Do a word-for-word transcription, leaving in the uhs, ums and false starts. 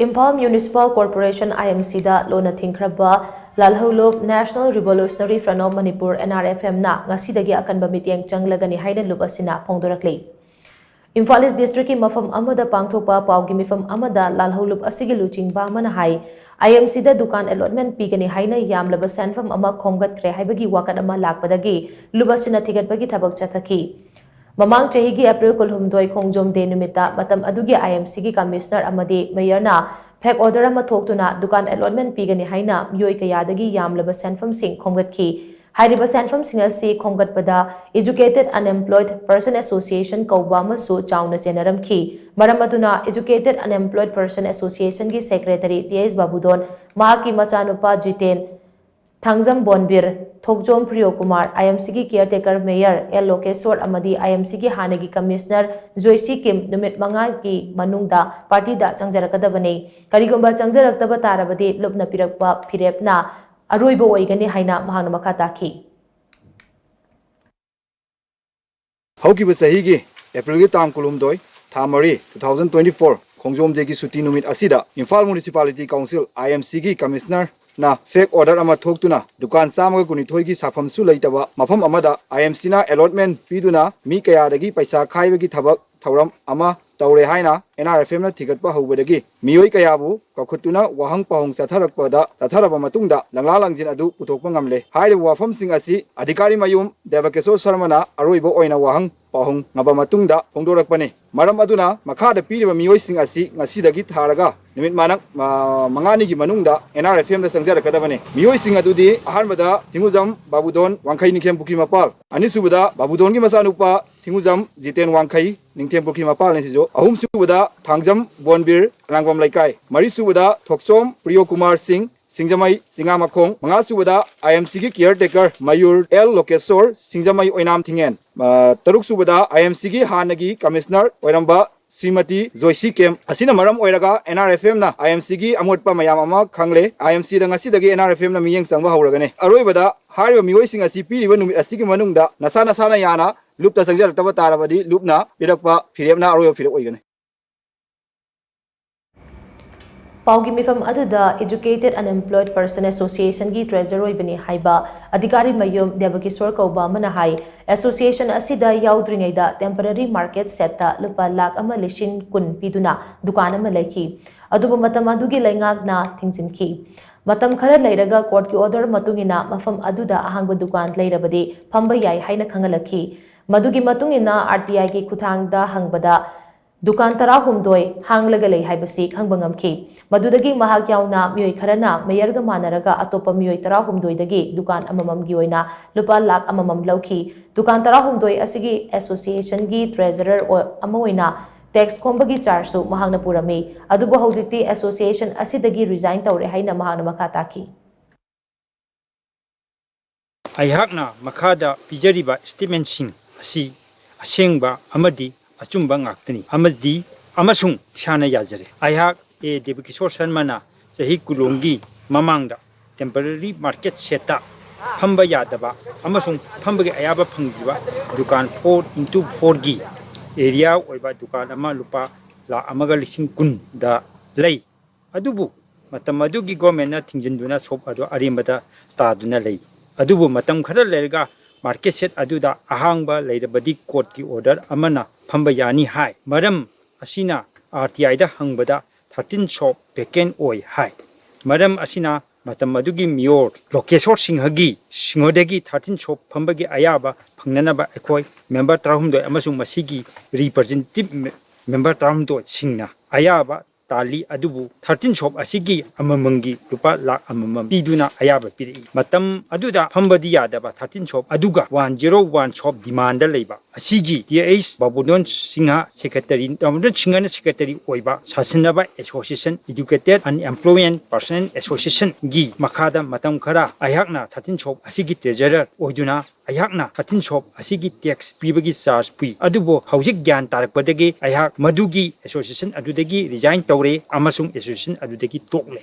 Imphal municipal corporation, IMCꯗ ꯂꯣꯟꯅ ꯊꯤꯡꯈ꯭ꯔꯕ ꯂꯥꯜꯍꯧꯂꯨꯞ National Revolutionary Front of Manipur, NRFMꯅ ꯉꯁꯤꯗꯒꯤ ꯑꯀꯟꯕ ꯃꯤꯠꯌꯦꯡ ꯆꯪꯂꯒꯅꯤ ꯍꯥꯏꯅ ꯂꯨꯞ ꯑꯁꯤꯅ ꯐꯣꯡꯗꯣꯔꯛꯂꯤ꯫ ꯏꯝꯐꯥꯜ ꯏꯁ ꯗꯤꯁꯇ꯭ꯔꯤꯛꯀꯤ ꯃꯐꯝ ꯑꯃꯗ ꯄꯥꯡꯊꯣꯛꯄ ꯄꯥꯎꯒꯤ ꯃꯤꯐꯝ ꯑꯃꯗ ꯂꯥꯜꯍꯧꯂꯨꯞ ꯑꯁꯤꯒꯤ ꯂꯨꯆꯤꯡꯕ ꯑꯃꯅ ꯍꯥꯏ, IMCꯗ ꯗꯨꯀꯥꯟ ꯑꯦꯂꯣꯠꯃꯦꯟ ꯄꯤꯒꯅꯤ ꯍꯥꯏꯅ ꯌꯥꯝꯂꯕ ꯁꯦꯟꯐꯝ ꯑꯃ ꯈꯣꯝꯒꯠꯈ꯭ꯔꯦ ꯍꯥꯏꯕꯒꯤ ꯋꯥꯀꯠ ꯑꯃ ꯂꯥꯛꯄꯗꯒꯤ ꯂꯨꯞ ꯑꯁꯤꯅ ꯊꯤꯒꯠꯄꯒꯤ ꯊꯕꯛ ꯆꯠꯊꯈꯤ꯫ ꯃꯃꯥꯡ ꯆꯍꯤꯒꯤ April ꯀꯨꯟꯍꯨꯝꯗꯣꯏ, ꯈꯣꯡꯖꯣꯝ ꯗꯦ ꯅꯨꯃꯤꯠꯇ, ꯃꯇꯝ ꯑꯗꯨꯒꯤ IMCꯒꯤ ꯀꯃꯤꯁꯅꯔ ꯑꯃꯗꯤ ꯃꯦꯌꯔꯅ fake order ꯑꯃ ꯊꯣꯛꯇꯨꯅ ꯗꯨꯀꯥꯟ ꯑꯦꯂꯣꯠꯃꯦꯟ ꯄꯤꯒꯅꯤ ꯍꯥꯏꯅ ꯃꯤꯑꯣꯏ ꯀꯌꯥꯗꯒꯤ ꯌꯥꯝꯂꯕ ꯁꯦꯟꯐꯝꯁꯤꯡ ꯈꯣꯝꯒꯠꯈꯤ꯫ ꯍꯥꯏꯔꯤꯕ ꯁꯦꯟꯐꯝꯁꯤꯡ ꯑꯁꯤ ꯈꯣꯝꯒꯠꯄꯗ Educated Unemployed Person Association ꯀꯧꯕ ꯑꯃꯁꯨ ꯆꯥꯎꯅ ꯆꯦꯟꯅꯔꯝꯈꯤ꯫ ꯃꯔꯝ ꯑꯗꯨꯅ Educated Unemployed Person Associationꯒꯤ secretary T H ꯕꯥꯕꯨꯗꯣꯟ, ꯃꯍꯥꯛꯀꯤ ꯃꯆꯥꯅꯨꯄꯥ ꯖꯤꯇꯦꯟ, ꯊꯥꯡꯖꯝ ꯕꯣꯟꯕꯤꯔ, ꯊꯣꯛꯆꯣꯝ ꯄ꯭ꯔꯤꯌꯣꯀꯨꯃꯥꯔ, IMCꯒꯤ caretaker mayor L ꯂꯣꯀꯦꯁꯣꯔ ꯑꯃꯗꯤ IMCꯒꯤ ꯍꯥꯟꯅꯒꯤ commissioner ꯖꯣꯏꯁꯤ ꯀꯤꯝ ꯅꯨꯃꯤꯠ ꯃꯉꯥꯒꯤ ꯃꯅꯨꯡꯗ partyꯗ ꯆꯪꯖꯔꯛꯀꯗꯕꯅꯤ꯫ ꯀꯔꯤꯒꯨꯝꯕ ꯆꯪꯖꯔꯛꯇꯕ ꯇꯥꯔꯕꯗꯤ ꯂꯨꯞꯅ ꯄꯤꯔꯛꯄ ꯐꯤꯔꯦꯞꯅ ꯑꯔꯣꯏꯕ ꯑꯣꯏꯒꯅꯤ ꯍꯥꯏꯅ ꯃꯍꯥꯛꯅ ꯃꯈꯥ ꯇꯥꯈꯤ꯫ ꯍꯧꯈꯤꯕ ꯆꯍꯤꯒꯤ Aprilꯒꯤ ꯇꯥꯡ ꯀꯨꯟꯍꯨꯝꯗꯣꯏ, ꯊꯥ ꯃꯔꯤ, two thousand twenty four, ꯈꯣꯡꯖꯣꯝ ꯗꯦꯒꯤ ꯁꯨꯇꯤ ꯅꯨꯃꯤꯠ ꯑꯁꯤꯗ ꯏꯝꯐꯥꯜ ꯃ꯭ꯌꯨꯅꯤꯁꯤꯄꯥꯂꯤꯇꯤ ꯀꯥꯎꯟꯁꯤꯜ, IMCꯒꯤ ꯀꯃꯤꯁꯅꯔꯅ fake order ꯑꯃ ꯊꯣꯛꯇꯨꯅ ꯗꯨꯀꯥꯟ ꯆꯥꯝꯃꯒ ꯀꯨꯟꯅꯤꯊꯣꯏꯒꯤ ꯁꯥꯐꯝꯁꯨ ꯂꯩꯇꯕ ꯃꯐꯝ ꯑꯃꯗ IMCꯅ allotment ꯄꯤꯗꯨꯅ ꯃꯤ ꯀꯌꯥꯗꯒꯤ ꯄꯩꯁꯥ ꯈꯥꯏꯕꯒꯤ ꯊꯕꯛ ꯊꯧꯔꯝ ꯑꯃ ꯇꯧꯔꯦ ꯍꯥꯏꯅ NRFMꯅ ꯊꯤꯒꯠꯄ ꯍꯧꯕꯗꯒꯤ ꯃꯤꯑꯣꯏ ꯀꯌꯥꯕꯨ ꯀꯧꯈꯠꯇꯨꯅ ꯋꯥꯍꯪ ꯄꯥꯎꯍꯪ ꯆꯠꯊꯔꯛꯄꯗ, ꯆꯠꯊꯔꯕ ꯃꯇꯨꯡꯗ ꯂꯪꯂꯥ ꯂꯪꯖꯤꯟ ꯑꯗꯨ ꯄꯨꯊꯣꯛꯄ ꯉꯝꯂꯦ꯫ ꯍꯥꯏꯔꯤꯕ ꯋꯥꯐꯝꯁꯤꯡ ꯑꯁꯤ ꯑꯙꯤꯀꯥꯔꯤ ꯃꯌꯨꯝ ꯗꯦꯕꯀꯤꯁꯣꯔ ꯁꯔꯃꯅ ꯑꯔꯣꯏꯕ ꯑꯣꯏꯅ ꯋꯥꯍꯪ ꯄꯥꯎꯍꯪ ꯉꯕ ꯃꯇꯨꯡꯗ ꯐꯣꯡꯗꯣꯔꯛꯄꯅꯤ꯫ ꯃꯔꯝ ꯑꯗꯨꯅ ꯃꯈꯥꯗ ꯄꯤꯔꯤꯕ ꯃꯤꯑꯣꯏꯁꯤꯡ ꯑꯁꯤ ꯉꯁꯤꯗꯒꯤ ꯊꯥꯔꯒ ꯅꯨꯃꯤꯠ ꯃꯥꯅ-, ꯃ-, ꯃꯉꯥꯅꯤꯒꯤ ꯃꯅꯨꯡꯗ NRFMꯗ ꯆꯪꯖꯔꯛꯀꯗꯕꯅꯤ꯫ ꯃꯤꯑꯣꯏꯁꯤꯡ ꯑꯗꯨꯗꯤ ꯑꯍꯥꯟꯕꯗ ꯊꯤꯡꯉꯨꯖꯝ ꯕꯥꯕꯨꯗꯣꯟ, ꯋꯥꯡꯈꯩ, ꯅꯤꯡꯊꯦꯝ ꯄꯨꯈ꯭ꯔꯤ ꯃꯄꯥꯜ, ꯑꯅꯤꯁꯨꯕꯗ ꯕꯥꯕꯨꯗꯣꯟꯒꯤ ꯃꯆꯥꯅꯨꯄꯥ ꯊꯤꯡꯉꯨꯖꯝ ꯖꯤꯇꯦꯟ, ꯋꯥꯡꯈꯩ, ꯅꯤꯡꯊꯦꯝ ꯄꯨꯈ꯭ꯔꯤ ꯃꯄꯥꯜꯅꯤ ꯁꯤꯁꯨ, ꯑꯍꯨꯝꯁꯨꯕꯗ ꯊꯥꯡꯖꯝ ꯕꯣꯟꯕꯤꯔ, ꯑꯔꯥꯡꯕꯝ ꯂꯩꯀꯥꯏ, ꯃꯔꯤꯁꯨꯕꯗ ꯊꯣꯛꯆꯣꯝ ꯄ꯭ꯔꯤꯌꯣꯀꯨꯃꯥꯔ ꯁꯤꯡ, ꯁꯤꯡꯖꯃꯩ ꯆꯤꯉꯥꯃꯈꯣꯡ, ꯃꯉꯥꯁꯨꯕꯗ IMCꯒꯤ caretaker ꯃꯌꯨꯔ L ꯂꯣꯀꯦꯁꯣꯔ, ꯁꯤꯡꯖꯃꯩ ꯑꯣꯏꯅꯥꯝ ꯊꯤꯡꯉꯦꯟ, ꯑ, ꯇꯔꯨꯛꯁꯨꯕꯗ IMCꯒꯤ ꯍꯥꯟꯅꯒꯤ commissioner ꯑꯣꯏꯔꯝꯕ ꯁ꯭ꯔꯤꯃꯇꯤ ꯖꯣꯏꯁꯤ ꯀꯦꯝ꯫ ꯑꯁꯤꯅ ꯃꯔꯝ ꯑꯣꯏꯔꯒ NRFMꯅ IMCꯒꯤ ꯑꯃꯣꯠꯄ ꯃꯌꯥꯝ ꯑꯃ ꯈꯪꯂꯦ꯫ IMCꯗ ꯉꯁꯤꯗꯒꯤ NRFMꯅ ꯃꯤꯠꯌꯦꯡ ꯆꯪꯕ ꯍꯧꯔꯒꯅꯤ꯫ ꯑꯔꯣꯏꯕꯗ ꯍꯥꯏꯔꯤꯕ ꯃꯤꯑꯣꯏꯁꯤꯡ ꯑꯁꯤ ꯄꯤꯔꯤꯕ ꯅꯨꯃꯤꯠ ꯑꯁꯤꯒꯤ ꯃꯅꯨꯡꯗ ꯅꯁꯥ ꯅꯁꯥꯅ ꯌꯥꯅ ꯂꯨꯞꯇ ꯆꯪꯖꯔꯛꯇꯕ ꯇꯥꯔꯕꯗꯤ ꯂꯨꯞꯅ ꯄꯤꯔꯛꯄ ꯐꯤꯔꯦꯞꯅ ꯑꯔꯣꯏꯕ ꯐꯤꯔꯦꯞ ꯑꯣꯏꯒꯅꯤ꯫ ꯄꯥꯎꯒꯤ ꯃꯤꯐꯝ ꯑꯗꯨꯗ Educated Unemployed Person Associationꯒꯤ treasurer ꯑꯣꯏꯕꯅꯤ ꯍꯥꯏꯕ ꯑꯙꯤꯀꯥꯔꯤ ꯃꯌꯨꯝ ꯗꯦꯕꯀꯤꯁꯣꯔ ꯀꯧꯕ ꯑꯃꯅ ꯍꯥꯏ, association ꯑꯁꯤꯗ ꯌꯥꯎꯗ꯭ꯔꯤꯉꯩꯗ temporary market shedꯇ ꯂꯨꯄꯥ ꯂꯥꯈ ꯑꯃ ꯂꯤꯁꯤꯡ ꯀꯨꯟ ꯄꯤꯗꯨꯅ ꯗꯨꯀꯥꯟ ꯑꯃ ꯂꯩꯈꯤ꯫ ꯑꯗꯨꯕꯨ ꯃꯇꯝ ꯑꯗꯨꯒꯤ ꯂꯩꯉꯥꯛꯅ ꯊꯤꯡꯖꯤꯟꯈꯤ꯫ ꯃꯇꯝ ꯈꯔ ꯂꯩꯔꯒ courtꯀꯤ order ꯃꯇꯨꯡ ꯏꯟꯅ ꯃꯐꯝ ꯑꯗꯨꯗ ꯑꯍꯥꯡꯕ ꯗꯨꯀꯥꯟ ꯂꯩꯔꯕꯗꯤ ꯐꯝꯕ ꯌꯥꯏ ꯍꯥꯏꯅ ꯈꯪꯍꯜꯂꯛꯈꯤ꯫ ꯃꯗꯨꯒꯤ ꯃꯇꯨꯡ ꯏꯟꯅ RTIꯒꯤ ꯈꯨꯠꯊꯥꯡꯗ ꯍꯪꯕꯗ ꯗꯨꯀꯥꯟ ꯇꯔꯥꯍꯨꯝꯗꯣꯏ ꯍꯥꯡꯂꯒ ꯂꯩ ꯍꯥꯏꯕꯁꯤ ꯈꯪꯕ ꯉꯝꯈꯤ꯫ ꯃꯗꯨꯗꯒꯤ ꯃꯍꯥꯛ ꯌꯥꯎꯅ ꯃꯤꯑꯣꯏ ꯈꯔꯅ mayorꯒ ꯃꯥꯟꯅꯔꯒ ꯑꯇꯣꯞꯄ ꯃꯤꯑꯣꯏ ꯇꯔꯥꯍꯨꯝꯗꯣꯏꯗꯒꯤ ꯗꯨꯀꯥꯟ ꯑꯃꯃꯝꯒꯤ ꯑꯣꯏꯅ ꯂꯨꯄꯥ ꯂꯥꯈ ꯑꯃꯃꯝ ꯂꯧꯈꯤ꯫ ꯗꯨꯀꯥꯟ ꯇꯔꯥꯍꯨꯝꯗꯣꯏ ꯑꯁꯤꯒꯤ associationꯒꯤ treasurer ꯑꯣ-, ꯑꯃ ꯑꯣꯏꯅ tax ꯈꯣꯝꯕꯒꯤ chargeꯁꯨ ꯃꯍꯥꯛꯅ ꯄꯨꯔꯝꯃꯤ꯫ ꯑꯗꯨꯕꯨ ꯍꯧꯖꯤꯛꯇꯤ association ꯑꯁꯤꯗꯒꯤ resign ꯇꯧꯔꯦ ꯍꯥꯏꯅ ꯃꯍꯥꯛꯅ ꯃꯈꯥ ꯇꯥꯈꯤ꯫ ꯑꯩꯍꯥꯛꯅ ꯃꯈꯥꯗ ꯄꯤꯖꯔꯤꯕ statementꯁꯤꯡ ꯑꯁꯤ ꯑꯁꯦꯡꯕ ꯑꯃꯗꯤ ꯑꯆꯨꯝꯕ ꯉꯥꯛꯇꯅꯤ ꯑꯃꯗꯤ, ꯑꯃꯁꯨꯡ ꯏꯁꯥꯅ ꯌꯥꯖꯔꯦ꯫ ꯑꯩꯍꯥꯛ ꯑꯦ ꯗꯦꯕꯀꯤꯁꯣꯔ ꯁꯔꯃꯅ ꯆꯍꯤ ꯀꯨꯟꯂꯣꯝꯒꯤ ꯃꯃꯥꯡꯗ temporary market shedꯇ ꯐꯝꯕ ꯌꯥꯗꯕ ꯑꯃꯁꯨꯡ ꯐꯝꯕꯒꯤ ꯑꯌꯥꯕ ꯐꯪꯗ꯭ꯔꯤꯕ ꯗꯨꯀꯥꯟ four into fourꯒꯤ area ꯑꯣꯏꯕ ꯗꯨꯀꯥꯟ ꯑꯃ ꯂꯨꯄꯥ ꯂꯥꯈ ꯑꯃꯒ ꯂꯤꯁꯤꯡ ꯀꯨꯟꯗ ꯂꯩ꯫ ꯑꯗꯨꯕꯨ ꯃꯇꯝ ꯑꯗꯨꯒꯤ governmentꯅ ꯊꯤꯡꯖꯤꯟꯗꯨꯅ shop ꯑꯗꯨ ꯑꯔꯦꯝꯕꯗ ꯇꯥꯗꯨꯅ ꯂꯩ꯫ ꯑꯗꯨꯕꯨ ꯃꯇꯝ ꯈꯔ ꯂꯩꯔꯒ market shed ꯑꯗꯨꯗ ꯑꯍꯥꯡꯕ ꯂꯩꯔꯕꯗꯤ courtꯀꯤ order ꯑꯃꯅ ꯐꯝꯕ ꯌꯥꯅꯤ ꯍꯥꯏ꯫ ꯃꯔꯝ ꯑꯁꯤꯅ RTIꯗ ꯍꯪꯕꯗ thirteen shop vacant ꯑꯣꯏ ꯍꯥꯏ꯫ ꯃꯔꯝ ꯑꯁꯤꯅ ꯃꯇꯝ ꯑꯗꯨꯒꯤ mayor ꯂꯣꯀꯦꯁꯣꯔ ꯁꯤꯡꯍꯒꯤ, ꯁꯤꯡꯍꯗꯒꯤ thirteen shop ꯐꯝꯕꯒꯤ ꯑꯌꯥꯕ ꯐꯪꯅꯅꯕ ꯑꯩꯈꯣꯏ member ꯇꯔꯥꯍꯨꯝꯗꯣꯏ ꯑꯃꯁꯨꯡ ꯃꯁꯤꯒꯤ representative member ꯇꯔꯥꯍꯨꯝꯗꯣꯏꯁꯤꯡꯅ ꯑꯌꯥꯕ ꯇꯥꯜꯂꯤ, ꯑꯗꯨꯕꯨ thirteen shop ꯑꯁꯤꯒꯤ ꯑꯃꯃꯝꯒꯤ ꯂꯨꯄꯥ ꯂꯥꯈ ꯑꯃꯃꯝ ꯄꯤꯗꯨꯅ ꯑꯌꯥꯕ ꯄꯤꯔꯛꯏ꯫ ꯃꯇꯝ ꯑꯗꯨꯗ ꯐꯝꯕꯗꯤ ꯌꯥꯗꯕ thirteen shop ꯑꯗꯨꯒ one zero one shop demandꯗ ꯂꯩꯕ ꯑꯁꯤꯒꯤ ꯇꯤ ꯑꯩꯆ ꯕꯥꯕꯨꯗꯣꯟ ꯁꯤꯡꯍ secretary, ꯕꯥꯕꯨꯗꯣꯟ ꯁꯤꯡꯍꯅ secretary ꯑꯣꯏꯕ ꯁꯥꯁꯤꯟꯅꯕ association, Educated Unemployment Personnel Associationꯒꯤ ꯃꯈꯥꯗ ꯃꯇꯝ ꯈꯔ ꯑꯩꯍꯥꯛꯅ thirteen shop ꯑꯁꯤꯒꯤ treasurer ꯑꯣꯏꯗꯨꯅ ꯑꯩꯍꯥꯛꯅ thirteen shop ꯑꯁꯤꯒꯤ tax ꯄꯤꯕꯒꯤ charge ꯄꯨꯏ꯫ ꯑꯗꯨꯕꯨ ꯍꯧꯖꯤꯛ ꯒ꯭ꯌꯥꯟ ꯇꯥꯔꯛꯄꯗꯒꯤ ꯑꯩꯍꯥꯛ ꯃꯗꯨꯒꯤ association ꯑꯗꯨꯗꯒꯤ resign ꯇꯧꯔꯦ ꯑꯃꯁꯨꯡ association ꯑꯗꯨꯗꯒꯤ ꯇꯣꯛꯂꯦ꯫